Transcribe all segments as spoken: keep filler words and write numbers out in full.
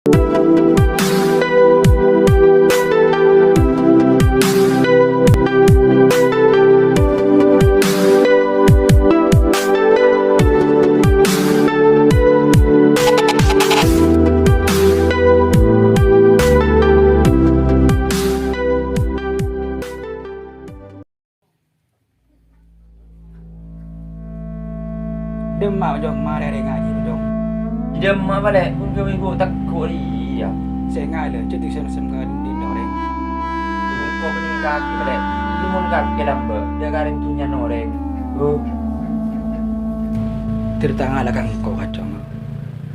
Dimma, Jong, marè arè ngajhi, Jong? Dimma, palè', pon ghâbây ghu teggu' rèya. Sènga' lè, jhâ' sèm-sèm ka dinna' orèng. Engko' bânnè kakè, palè'. Limon kakè lambâ', dâ' karèng dhunnyana orèng. Huh. Dhâri ta' ngala' ka engko', Jong.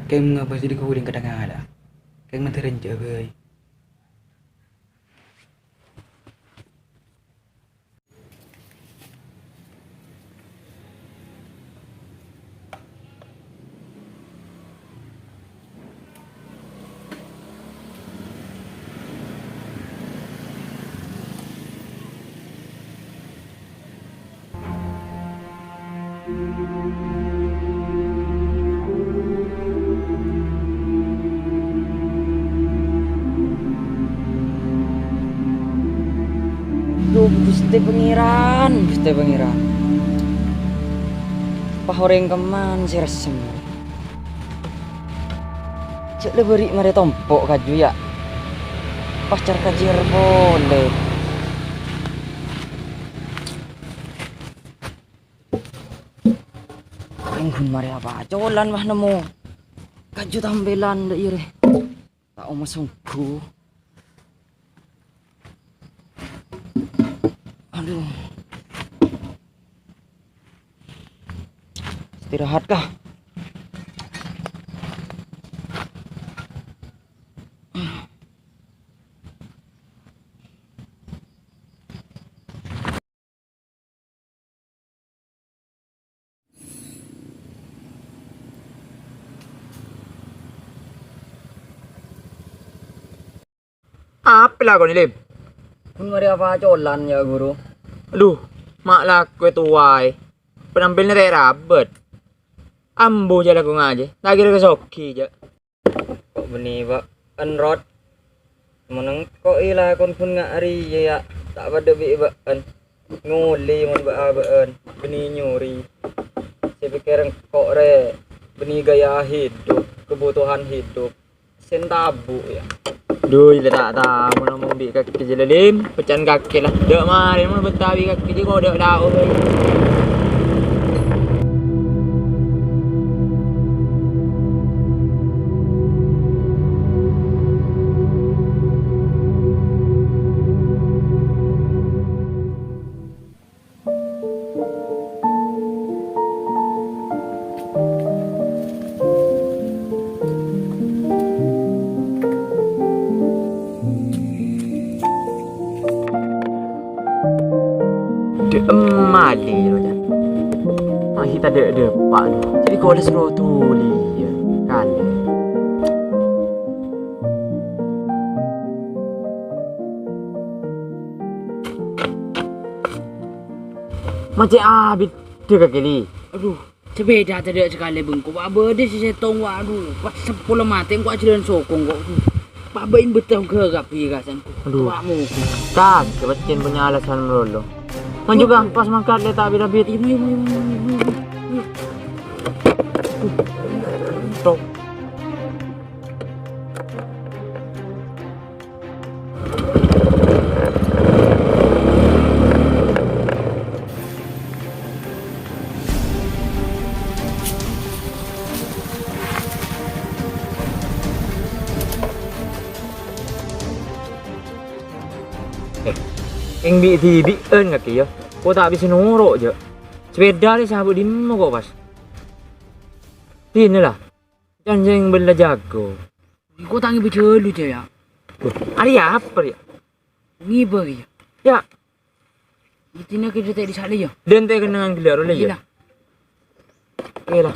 Kèng ngabâs dhi-budhi ka ta' ngala'. Kèng mandhâr enjâ' bhâi. Duh, Ghustè Pangèran, Ghustè Pangèran. Pas orèng kemman sè ressem. Jhâ' la bâri' marè tompo' kaju, yâ. Pas car-kajiyâr polè. Ènggun marè apa? Colan wah nemmo kaju tambèlan dâ' iyâ rè. Ta' omos ongghu. Aduh. Istirahat kah? Apa lakonè, Lim? Ghun marè apa colan, yâ, Ghuru? Adhu, ma' lako towaè. Penampilna ta' rabet. Ambu jhâ' lako ngajhi, ta' kèra ka soghi, jhâ'. Ko' bânnè bâ'en, Rot. Mon engko' èlakon bân nga' arèya, yâ, ta' padâ bi' bâ'en. Ngolè mon bâ'-abâ'en, bânnè nyori. Sè èpèkkèr engko' rè, bânnè gaya hidup, kebutuhan hidup. Sè èntabu, yâ. Dhu, la ta' tao mon omong bi' kakè jâ la, Lim. Pècca'an kakè la. Dâ' marè mon bâtta bi' kakè jâ kodâ' tao bhâi. Dâ' emma lè, yâ, Cak. Ma' ghi' tadâ' dâpa', lè. Jadi koles ro tuli, yâ. Kalè. Ma' cè' abit dâ' ka kèlè. Adhu, sepèda tadâ' sakalè bengko, wa' bâdâ sè sèttong, wa', adhu, pas sapolo matè, engko' ajhâlân sokong, ko'. Pa' bâ'en bettong ghâ kabbhi, kasan. Adhu. Wa' mogok. Tang, kebettin punya alasan melolo. Manjhughâ, pas mangkat lè ta' bit-abit. Iyâ, iyâ, iyâ, iyâ, iyâ, iyâ. Tok. Eh, kèng bi'-dhibi'ân kakè, yâ. Ko' ta' bisa noro', jâ'. Sepèda rè sabâ' dimma ko' pas. Dinna la. Janjeng bella jago. Engko' ta' ngibâ jhâllu, jâ, yâ. Loh, arèya apa, yâ? Ngibâ, yâ. Yâ. Itèna kèdâ ta' disalè, yâ. Dântè' kennengngan ghellâ' rowa, yâ. Iyâ, la. Oke, la.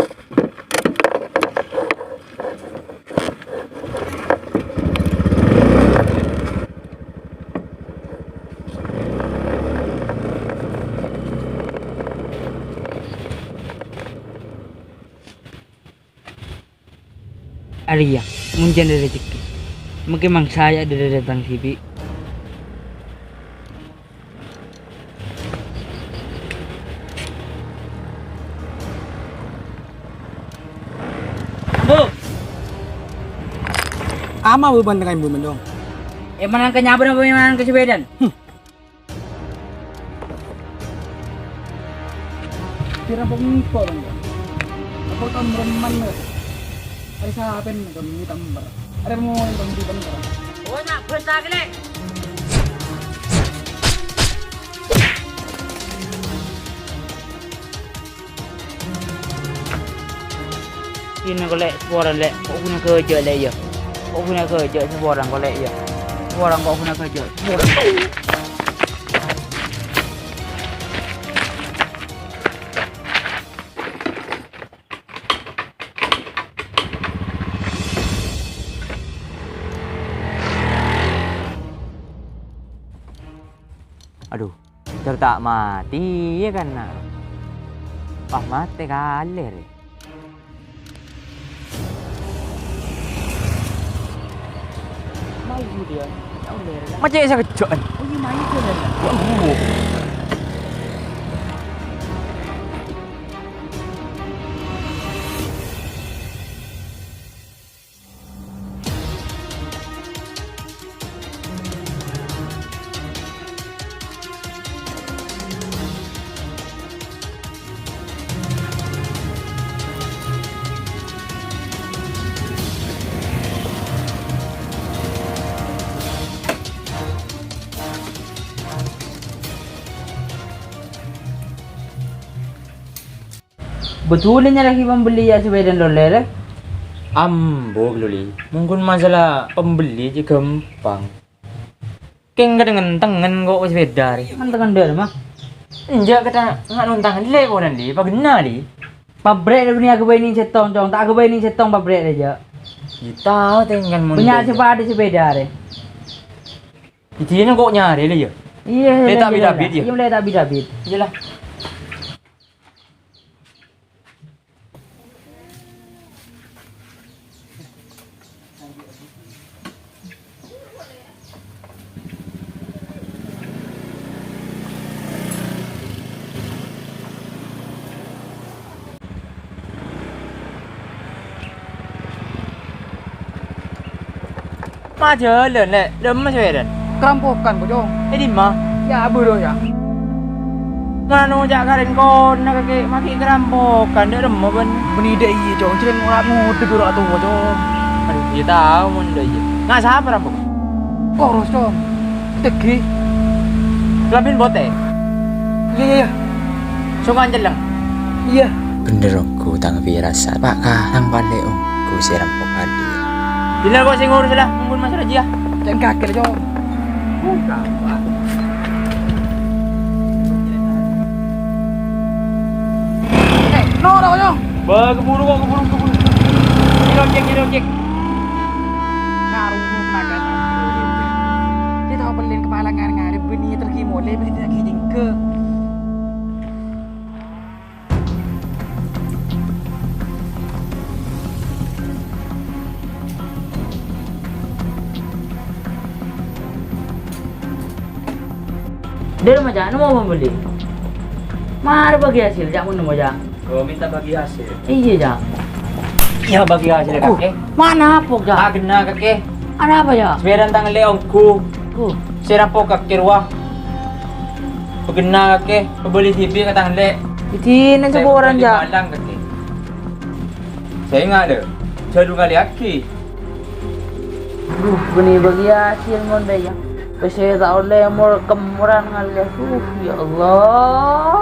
Arèya, ngonjhân rajhekkè. Mungkin mangsa ya dâri dâteng dhibi'. Bu! Ama bu bân tengah ibu mendong. Emang ke nyapa napa emang ke sepedaan? Hmm. Pira pong engko', Bang? Apa kan mereman, ya? Ari sapen, Bang, ini tambar. Ari mau, Bang, di tambar. Oh, nak, bos tak, Lek. Ina ko' Lè', saporana Lè', ko' ghuna ghâjâ' Lè', iyâ. Ko' ghuna ghâjâ', saporana ko' Lè', iyâ. Saporana ko' ghuna ghâjâ', saporana. Adu. Ter ta' matè, iyâ kan, Na'? Pas matè kalè rè. Maju dia. Macet sakejjhâ'ân. Oh, iyâ, maju dia. Waduh. Bhâdhulâ nyarè'aghi pambelli yâ sepedana Lè', Lè'. Ambu, Lè'. Mon ghun masalah pambelli jiyâ ghâmpang. Kèng kadhâng ngentengan ko' sepeda rè. Ngentengan dâ'ramma? Enjâ', kadhâng nga' nontangan Lè' polana Lè', paghâna Lè'. Pabrik rè bânnè aghâbây nèng sèttong, Cong. Ta' aghâbây nèng sèttong pabrik rè, jâ'. Yâ tao tèngkan mon. Bânnya' sè padâ sepeda rè. Jhâdhiyâ ko' nyarè Lè' yâ? Iyâ, Lè' ta' bit-abit yâ? Iyâ, Lè' ta' bit-abit. Iyâlah. Ma' jhâlân, Lè'. Dâ'emma sè bâdâ? Karampokan, Cong. È dimma? Yâ, bârâ' yâ. Mano ca' karèn kona kakè makè karampokan, dâ'emma bân? Bânnè dâ' iyâ, Cong. Jhâlân ora ngodâ bârâ' towa, Cong. Adhu, iyâ tao mon dâ' iyâ. Nga' sapa rampok? Koros, Cong. Teggi. Kelambhina potè. Iyâ, iyâ, iyâ. Songkan celleng. Iyâ. Bhendher ongghu tang firasat, Pa' Ka, tang palè ongghu sè rampok tadhâ'. Bilâ ko' sè ngurus la, mon Mas Raji yâ. Cè' kakè, Cong. Buka, Pak. Eh, noro', Cong. Ba, keburu kok, keburu, keburu. Gini, ojek, gini, ojek. Ngarung, naga, naga. Dia tahu pelin kepala ngar-ngar, bini tergi mole, bini tergi jengke. Dâri ma, Cak? Nemmo pambelli? Mara bagi hasil, Cak, mon nemmo, Cak. Oh, minta bagi hasil. Iyâ, Cak. Iyâ, bagi hasil, Kakè. Mana apa, Cak? Aghenna, Kakè. Ada apa, Cak? Sepedana tang Lè' ongghu. Oh. Sè rampok Kakè rowa. Paghenna, Kakè. Pabelli dhibi' ka tang Lè'. Idina saporana, Cak. Balang, Kakè. Sènga', Lè'. Jhâ' du ngalèyaghi. Aduh, bânnè bagi hasil mon dâ' iyâ. Pèssè ta' ollè mor-, kemmoran ngalè. Aduh, ya Allah.